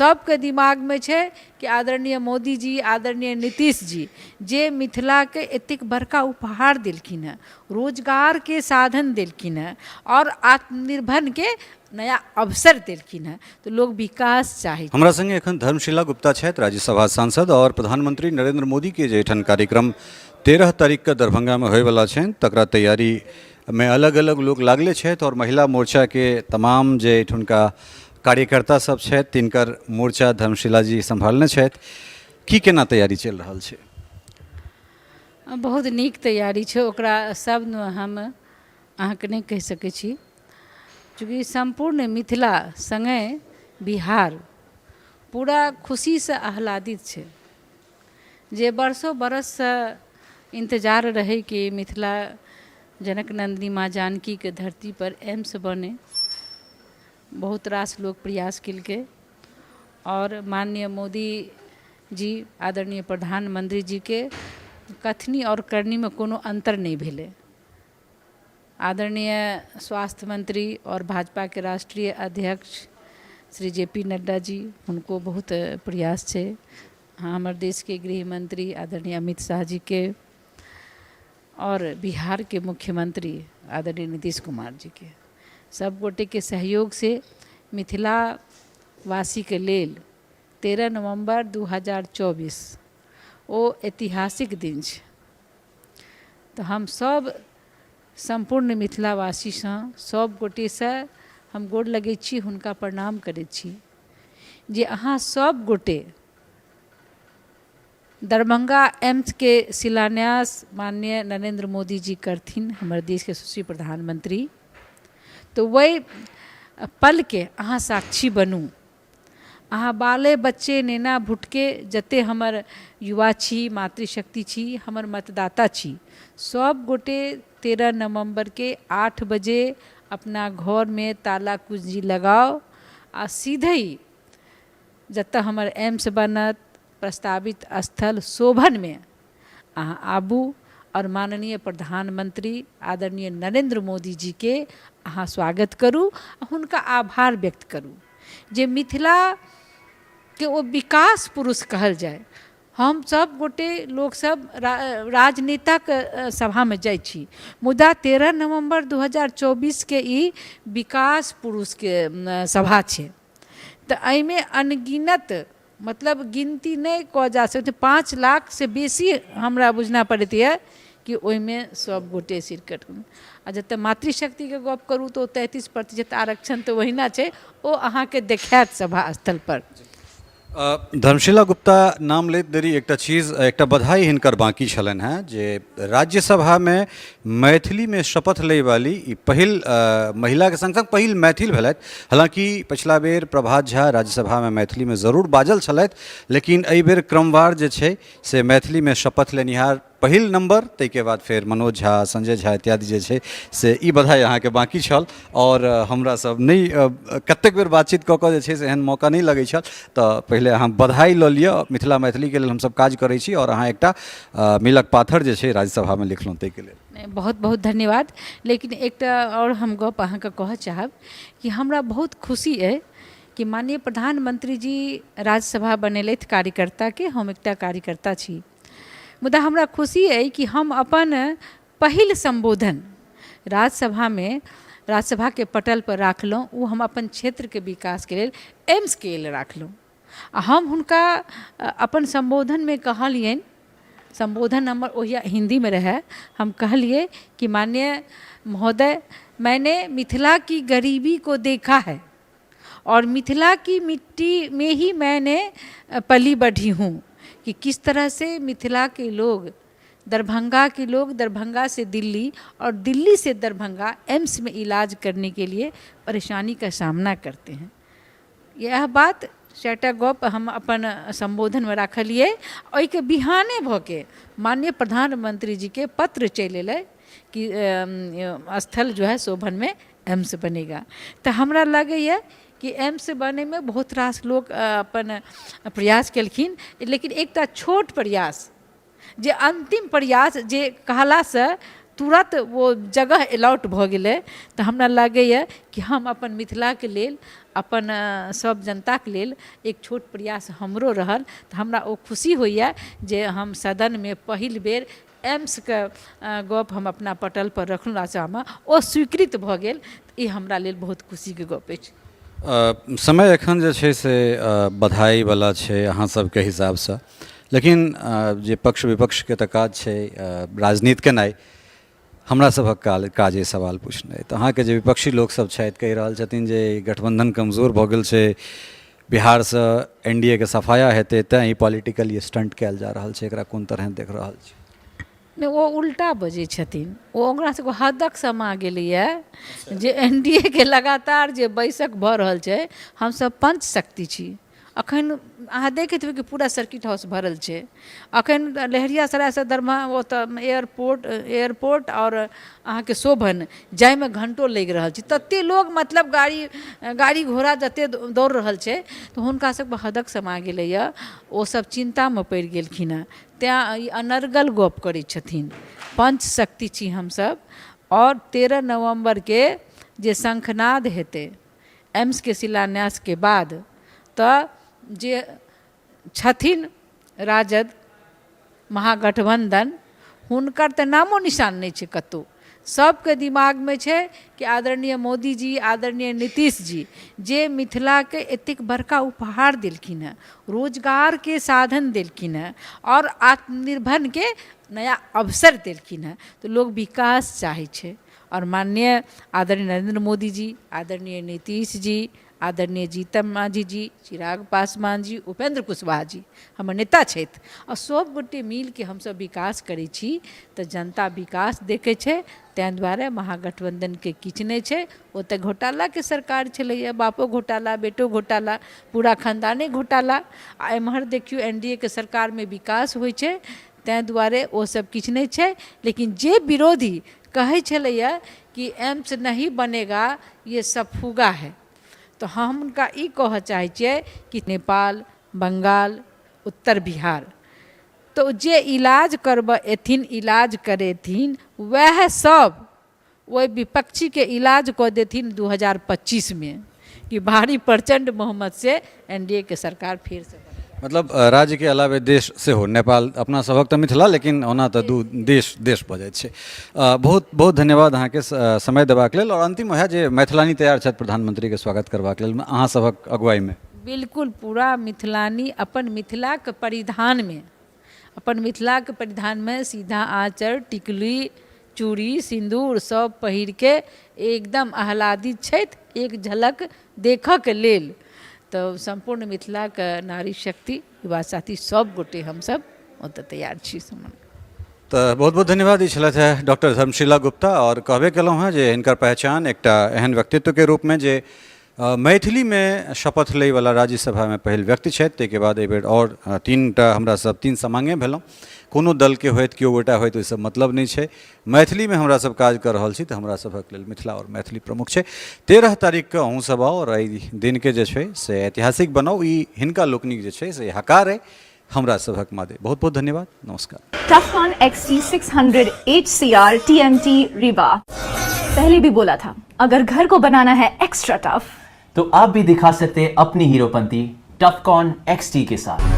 सबके दिमागमे छै कि आदरणीय मोदीजी, आदरणीय नीतीश जी जे मिथिलाके एतेक बड़का उपहार देलखिन हेँ, रोजगारके साधन देलखिन हेँ आओर आत्मनिर्भरके नया अवसर देलखिन हेँ, तऽ लोक विकास चाहै छै। हमरा संगे एखन धर्मशिला गुप्ता छथि, राज्यसभा सांसद आओर प्रधानमंत्री नरेंद्र मोदी के जे एहिठाम कार्यक्रम 13 तारीख के दरभंगा में होयवला छनि तकरा तैयारी में अलग अलग लोक लागले छथि आओर महिला मोर्चा के तमाम जे एहिठुनका कार्यकर्ता सब छथि तिनकर मोर्चा धर्मशिला जी सम्भालने छथि। की केना तैयारी चलि रहल छै? बहुत नीक तैयारी छै, ओकरा शब्दमे हम अहाँके नहि कहि सकै छी। चूँकि सम्पूर्ण मिथिला सङ्गे बिहार पूरा खुशीसँ आह्लादित छै जे बरसो बरससँ इन्तजार रहै कि मिथिला जनक नन्दिनी माँ जानकीके धरतीपर एम्स बनै। बहुत रास लोक प्रयास केलकै आओर माननीय मोदी जी आदरणीय प्रधानमंत्री जीके कथनी आओर करनीमे कोनो अन्तर नहि भेलै। आदरणीय स्वास्थ्य मंत्री आओर भाजपाके राष्ट्रीय अध्यक्ष श्री जे पी नड्डा जी हुनको बहुत प्रयास छै। हमर देशके गृह मंत्री आदरणीय अमित शाह जीके आओर बिहारके मुख्यमंत्री आदरणीय नीतीश कुमार जीके सब गोटेके सहयोगसँ मिथिलावासीके लेल 13 नवम्बर 2024 ओ ऐतिहासिक दिन छै। तऽ हम सब सम्पूर्ण मिथिलावासीसँ सब गोटेसँ हम गोर लगै छी, हुनका प्रणाम करै छी जे अहाँ सब गोटे दरभंगा एम्सके शिलान्यास माननीय नरेन्द्र मोदी जी करथिन, हमर देशके सुश्री प्रधानमंत्री, तऽ ओहि पलके अहाँ साक्षी बनू। अहाँ बाले बच्चे नेना भुटके जते हमर युवा छी, मातृशक्ति छी, हमर मतदाता छी, सब गोटे 13 नवम्बरके 8 बजे अपना घरमे ताला कुंजी लगाउ आ सीधे ही जतऽ हमर एम्स बनत प्रस्तावित स्थल शोभनमे अहाँ आबू आओर माननीय प्रधानमंत्री आदरणीय नरेन्द्र मोदी जीके अहाँ स्वागत करू आ हुनका आभार व्यक्त करू जे मिथिलाके ओ विकास पुरुष कहल जाय। हम सब गोटे लोकसब राजनेताके सभामे जाइ छी, मुदा 13 नवम्बर 2024के ई विकास पुरुषके सभा छै, तऽ एहिमे अनगिनत मतलब गिनती नहि कऽ जा सकैत, 5 लाखसँ बेसी हमरा बुझना पड़ैत यऽ कि ओहिमे सब गोटे शिरकत। आ जतऽ मातृशक्तिके गप करू तऽ ओ 33% आरक्षण तऽ ओहिना छै, ओ अहाँके देखायत सभा स्थलपर। धर्मशिला गुप्ता नाम लैत देरी एकटा चीज, एकटा बधाई हिनकर बाँकी छलनि हेँ जे राज्यसभामे मैथिलीमे शपथ लै वाली ई पहिल महिलाके सङ्ग सङ्ग पहिल मैथिल भेलथि। हालाँकि पछिला बेर प्रभात झा राज्यसभामे मैथिलीमे जरूर बाजल छलथि, लेकिन एहि बेर क्रमवार जे छै से मैथिलीमे शपथ लेनिहार पहिल नम्बर, ताहिके बाद फेर मनोज झा, संजय झा इत्यादि जे छै से ई बधाई अहाँके बाँकी छल। आओर हमरा सब नहि कतेक बेर बातचीत कऽ कऽ जे छै से एहन मौका नहि लगै छल, तऽ पहिले अहाँ बधाई लऽ लिअ। मिथिला मैथिलीके लेल हमसब काज करै छी आओर अहाँ एकटा मीलक पाथर जे छै राज्यसभामे लिखलहुँ ताहिके लेल नहि, बहुत बहुत धन्यवाद। लेकिन एकटा आओर हम गप अहाँके कहऽ चाहब कि हमरा बहुत खुशी अइ कि माननीय प्रधानमंत्री जी राज्यसभा बनेलथि कार्यकर्ताके, हम एकटा कार्यकर्ता छी, मुदा हमरा खुशी अइ कि हम अपन पहिल सम्बोधन राज्यसभामे राज्यसभाके पटलपर राखलहुँ, ओ हम अपन क्षेत्रके विकासके लेल एम्सके लेल राखलहुँ। आ हम हुनका अपन सम्बोधनमे कहलियनि, सम्बोधन हमर ओहिया हिन्दीमे रहै, हम कहलियै कि माननीय महोदय, मैंने मिथिला की गरीबी को देखा है और मिथिला की मिट्टी में ही मैंने पली बढ़ी हूँ कि किस तरह से मिथिला के लोग, दरभंगा के लोग दरभंगा से दिल्ली और दिल्ली से दरभंगा एम्स में इलाज करने के लिए परेशानी का सामना करते हैं। यह बात चारिटा गप हम अपन सम्बोधनमे राखलियै। ओहिके बिहाने भऽ के माननीय प्रधानमंत्री जीके पत्र चलि एलै कि स्थल जो है शोभन में एम्स बनेगा। तऽ हमरा लगैए कि एम्स बनैमे बहुत रास लोक अपन प्रयास केलखिन, लेकिन एकटा छोट प्रयास जे अन्तिम प्रयास जे कहलासँ तुरत ओ जगह एलॉट भऽ गेलै। तऽ हमरा लागैए कि हम अपन मिथिलाके लेल, अपन सब जनताके लेल एक छोट प्रयास हमरो रहल, तऽ हमरा ओ खुशी होइए जे हम सदनमे पहिल बेर एम्सके गप हम अपना पटलपर रखलहुँ राज्यसभामे, ओ स्वीकृत भऽ गेल। ई हमरा लेल बहुत खुशीके गप अछि। समय एखन जे छै से बधाइवला छै अहाँ सबके हिसाबसँ, लेकिन जे पक्ष विपक्षके तऽ काज छै राजनीति केनाइ, हमरा सभक काल काज अइ सवाल पुछनाइ। तऽ अहाँके जे विपक्षी लोकसभ छथि, कहि रहल छथिन जे गठबन्धन कमजोर भऽ गेल छै, बिहारसँ एन डी ए के सफाया हेतै, तैँ ई पॉलिटिकल स्टंट कयल जा रहल छै, एकरा कोन तरहेँ देख रहल छी? नहि, ओ उल्टा बजै छथिन। ओ ओकरा सबके हदक समा गेलैए जे एन डी ए के लगातार जे बैसक भऽ रहल छै। हमसब पंचशक्ति छी। अखन अहाँ देखैत हेबै कि पूरा सर्किट हाउस भरल छै। अखन लहेरियासरायसँ दरभंगा ओतऽ एयरपोर्ट एयरपोर्ट आओर अहाँके शोभन जाइमे घण्टो लागि रहल छै, तते लोग, मतलब गाड़ी गाड़ी घोड़ा जते दौड़ रहल छै। तऽ हुनका सबके हदक समा गेलैए, ओ सब चिन्तामे पड़ि गेलखिन हेँ, तेँ ई अनर्गल गप करै छथिन। पंचशक्ति छी हमसब, आओर 13 नवम्बरके जे शंखनाद हेतै एम्सके शिलान्यासके बाद, तऽ जे छथिन राजद महागठबन्धन, हुनकर तऽ नामो निशान नहि छै कतहु। सबके दिमागमे छै कि आदरणीय मोदीजी, आदरणीय नीतीश जी जे मिथिलाके एतेक बड़का उपहार देलखिन हेँ, रोजगारके साधन देलखिन हेँ आओर आत्मनिर्भरके नया अवसर देलखिन हेँ, तऽ लोक विकास चाहै छै। आओर माननीय आदरणीय नरेन्द्र मोदीजी, आदरणीय नीतीश जी, आदरणीय जीतन माँझी जी, चिराग पासवान जी, उपेन्द्र कुशवाहा जी हमर नेता छथि, आओर सब गोटे मिलके हमसब विकास करै छी, तऽ जनता विकास देखै छै। ताहि दुआरे महागठबन्धनके किछु नहि छै। ओ तऽ घोटालाके सरकार छलैए, बापो घोटाला, बेटो घोटाला, पूरा खानदाने घोटाला। आओर एम्हर देखियौ, एन डी ए के सरकारमे विकास होइ छै, ताहि दुआरे ओ सब किछु नहि छै। लेकिन जे विरोधी कहै छलैए कि एम्स नहीं बनेगा, ये सब फूगा है, तऽ हम हुनका ई कहऽ चाहै छियै कि नेपाल, बंगाल, उत्तर बिहार तऽ जे इलाज करबऽ एथिन, इलाज करेथिन, वएह सब ओहि विपक्षीके इलाज कऽ देथिन 2025मे कि भारी प्रचण्ड बहुमतसँ एन डी ए के सरकार फेरसँ बनत। मतलब राज्यके अलावे देश सेहो, नेपाल अपना सभक तऽ मिथिला, लेकिन ओना तऽ दू देश देश भऽ जाइ छै। बहुत बहुत धन्यवाद अहाँके समय देबाक लेल। आओर अन्तिम वएह जे मैथिलानी तैयार छथि प्रधानमंत्रीके स्वागत करबाक लेल अहाँ सभक अगुवाईमे? बिल्कुल, पूरा मिथिलानी अपन मिथिलाक परिधानमे, अपन मिथिलाक परिधानमे सीधा आँचर, टिकुली, चूड़ी, सिन्दूर सब पहिरके एकदम आह्लादित छथि एक झलक देखऽके लेल। तऽ सम्पूर्ण मिथिलाके नारी शक्ति, युवा साथी सब गोटे हमसब ओतऽ तैयार छी। तऽ बहुत बहुत धन्यवाद। ई छलथि हेँ डॉक्टर धर्मशिला गुप्ता। आओर कहबे केलहुँ हेँ जे हिनकर पहचान एकटा एहन व्यक्तित्वके रूपमे जे मैथिलीमे शपथ लैवला राज्यसभामे पहिल व्यक्ति छथि। ताहिके बाद एहिबेर आओर तीनटा हमरा सब तीन समांगे भेलहुँ। कोनो दलके होथि, केओ गोटा होथि, ओहिसँ मतलब नहि छै। मैथिलीमे हमरा सब काज कऽ रहल छी, तऽ हमरा सभक लेल मिथिला आओर मैथिली प्रमुख छै। 13 तारीखके अहूँ सब आउ आओर एहि दिनके जे छै से ऐतिहासिक बनाउ। ई हिनका लोकनिक जे छै से हकार अइ हमरा सभक मादे। बहुत बहुत धन्यवाद, नमस्कार। Tufcon XT600 HCR TMT Rewa। पहले भी बोला था, अगर घर को बनाना है एक्स्ट्रा टफ तो आप भी दिखा सकते हैं अपनी हीरोपंती टफकॉन XT के साथ।